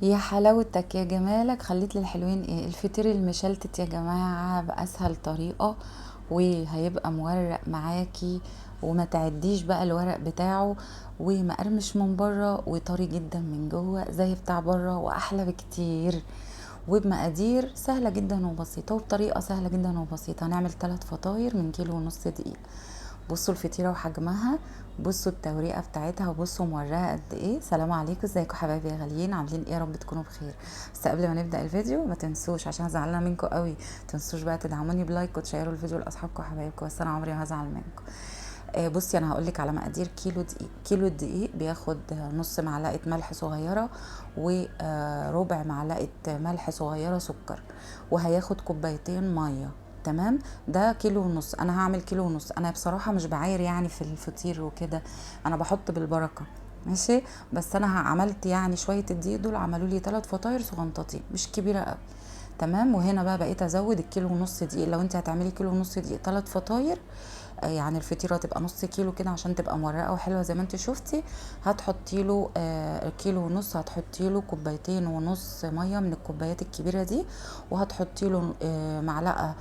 يا حلاوتك يا جمالك، خليت للحلوين ايه الفطير المشلتت يا جماعة بأسهل طريقة، وهيبقى مورق معاكي وما تعديش بقى الورق بتاعه، ومقرمش من بره وطري جدا من جوه زي بتاع بره واحلى بكتير، وبمقادير سهلة جدا وبسيطة وبطريقة سهلة جدا وبسيطة. هنعمل 3 فطاير من كيلو ونص دقيق. بصوا الفطيرة وحجمها، بصوا التوريقة بتاعتها، وبصوا مورقة قد ايه. سلام عليكم، ازيكم حبايبي يا غاليين، عاملين ايه؟ يا رب تكونوا بخير. بس قبل ما نبدأ الفيديو ما تنسوش، عشان زعلانة منكم قوي، ما تنسوش بقى تدعموني ب like وتشيروا الفيديو لاصحابكم وحبايبكم، بس انا عمري ما هزعل منكم. بصي انا هقولك على مقادير كيلو دقيق. كيلو الدقيق بياخد نص معلقة ملح صغيرة وربع معلقة ملح صغيرة سكر، وهياخد كوبايتين مية. تمام، ده كيلو ونص. انا هعمل كيلو ونص. انا بصراحة مش بعاير في الفطير وكده، انا بحط بالبركة ماشي، بس انا عملت شوية الدقيق دول عملوا لي 3 فطاير صغنطاطين مش كبيرة قوي. تمام، وهنا بقى بقيت ازود الكيلو ونص دقيق. لو انت هتعملي كيلو ونص دقيق 3 فطاير، يعني الفطيره تبقى نص كيلو كده عشان تبقى مورقه وحلوه زي ما انت شفتي. هتحطي له، كيلو ونص، هتحطي له كوبايتين ونص ميه من الكوبايات الكبيره دي، وهتحطي له، معلقه،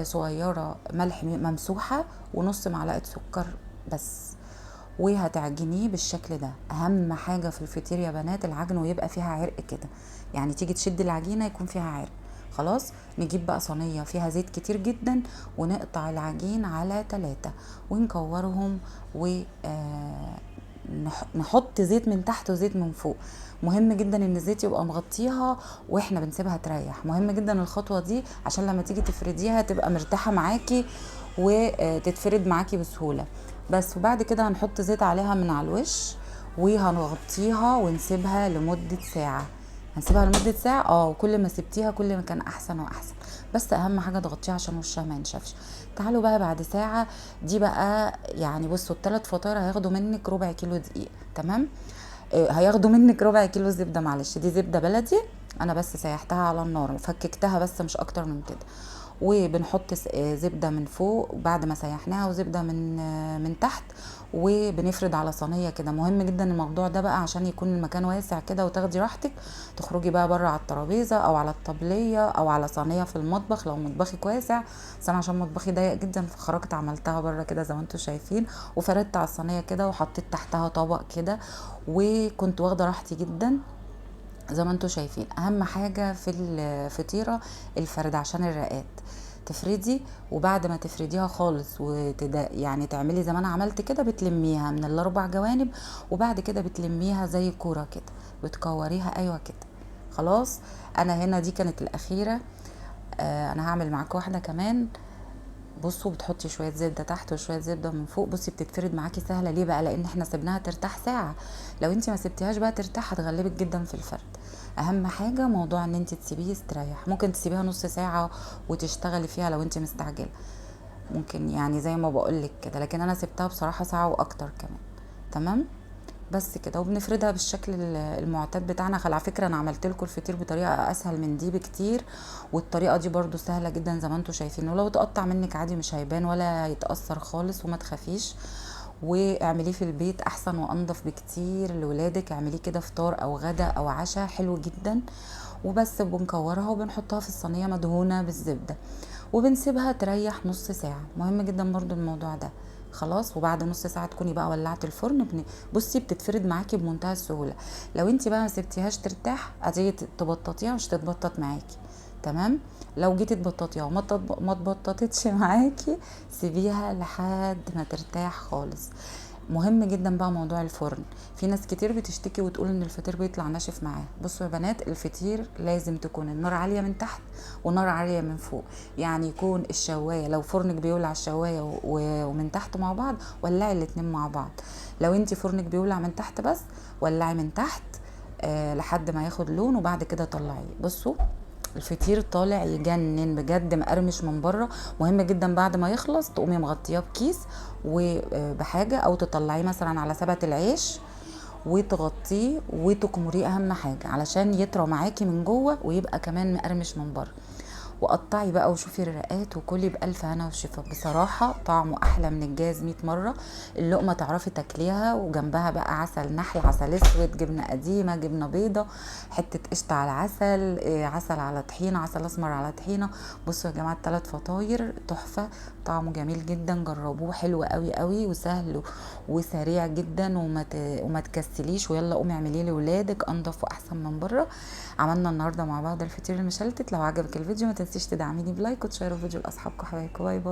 صغيره ملح ممسوحه ونص معلقه سكر بس، وهتعجنيه بالشكل ده. اهم حاجه في الفطير يا بنات العجن، ويبقى فيها عرق كده، يعني تيجي تشد العجينه يكون فيها عرق. خلاص، نجيب بقى صينية فيها زيت كتير جدا ونقطع العجين على 3 ونكورهم، و، نحط زيت من تحت وزيت من فوق. مهم جدا ان الزيت يبقى مغطيها واحنا بنسيبها تريح، مهم جدا الخطوة دي عشان لما تيجي تفرديها تبقى مرتاحة معاكي وتتفرد معاكي بسهولة بس. وبعد كده هنحط زيت عليها من على الوش وهنغطيها ونسيبها لمدة ساعة. هنسيبها لمدة ساعة، وكل ما سبتيها كل ما كان أحسن وأحسن، بس أهم حاجة تغطيها عشان وشها ما ينشفش. تعالوا بقى بعد ساعة دي بقى، بصوا التلات فطاير هياخدوا منك ربع كيلو دقيق. تمام، هياخدوا منك ربع كيلو زبدة، معلش دي زبدة بلدي أنا بس سيحتها على النار فككتها بس مش أكتر من كده. وبنحط زبدة من فوق بعد ما سيحناها، وزبدة من تحت، وبنفرد على صينية كده. مهم جدا الموضوع ده بقى عشان يكون المكان واسع كده وتاخدي راحتك، تخرجي بقى بره على الترابيزة او على الطبلية او على صينية في المطبخ لو مطبخك واسع. بس انا عشان مطبخي ضيق جدا فخرجت عملتها بره كده زي ما انتم شايفين، وفردت على الصينية كده وحطيت تحتها طبق كده، وكنت واخدة راحتي جدا زي ما انتم شايفين. اهم حاجة في الفطيرة الفرد عشان الرقات تفردي، وبعد ما تفرديها خالص تعملي زي ما انا عملت كده، بتلميها من الاربع جوانب، وبعد كده بتلميها زي كورة كده، بتكوريها ايوه كده. خلاص، انا هنا دي كانت الاخيرة. انا هعمل معاكم واحدة كمان. بصوا بتحطي شوية زبدة تحت وشوية زبدة من فوق، بصي بتتفرد معاكي سهلة. ليه بقى؟ لان احنا سيبناها ترتاح ساعة. لو انت ما سبتيهاش بقى ترتاح هتغلبك جدا في الفرد. اهم حاجة موضوع ان انت تسيبيه يستريح، ممكن تسيبيها نص ساعة وتشتغلي فيها لو انت مستعجلة، ممكن زي ما بقولك كده، لكن انا سبتها بصراحة ساعة واكتر كمان. تمام، بس كده. وبنفردها بالشكل المعتاد بتاعنا. على فكرة انا عملت لكم الفطير بطريقة اسهل من دي بكتير، والطريقة دي برضو سهلة جدا زي ما انتم شايفين، ولو اتقطع منك عادي مش هيبان ولا هيتأثر خالص، وما تخافيش. واعمليه في البيت احسن وانضف بكتير لولادك، اعمليه كده فطار او غدا او عشاء، حلو جدا. وبس بنكورها وبنحطها في الصينية مدهونة بالزبدة، وبنسيبها تريح نص ساعة. مهم جدا برضو الموضوع ده. خلاص، وبعد نص ساعة تكوني بقى ولعتي الفرن. بصي بتتفرد معاكي بمنتهى السهولة. لو انتي بقى ما سبتيهاش ترتاح هتيجي تبططيها مش تتبطط معاكي. تمام، لو جيتي تبططيها وما تبططتش معاكي سيبيها لحد ما ترتاح خالص. مهم جدا بقى موضوع الفرن. في ناس كتير بتشتكي وتقول ان الفطير بيطلع ناشف معاها. بصوا يا بنات، الفطير لازم تكون النار عالية من تحت والنار عالية من فوق، يعني يكون الشواية لو فرنك بيولع الشواية ومن تحت مع بعض ولعي الاتنين مع بعض. لو انتي فرنك بيولع من تحت بس ولعي من تحت، لحد ما ياخد لون، وبعد كده طلعيه. بصوا الفطير طالع يجنن بجد، مقرمش من بره. مهم جدا بعد ما يخلص تقومي مغطياه بكيس وبحاجه، او تطلعيه مثلا على سبت العيش وتغطيه وتكمريه، اهم حاجه علشان يطرى معاكي من جوه ويبقى كمان مقرمش من بره. وقطعي بقى وشوفي الرقات وكلي بألف هنا وشفا. بصراحة طعمه احلى من الجاهز 100 مرة. اللقمة تعرفي تاكليها، وجنبها بقى عسل نحل، عسل اسود، جبنه قديمة، جبنه بيضة، حتة قشطه على عسل، عسل على طحينه، عسل اسمر على طحينه. بصوا يا جماعة الثلاث فطاير تحفة، طعمه جميل جدا، جربوه حلو قوي قوي وسهل وسريع جدا، وما تكسليش، ويلا قومي اعمليه لولادك، انضف واحسن من بره. عملنا النهارده مع بعض الفطير المشلتت. لو عجبك الفيديو ما تنسيش تدعميني ب like وتشيروا الفيديو لاصحابكم وحبايبكم. bye bye.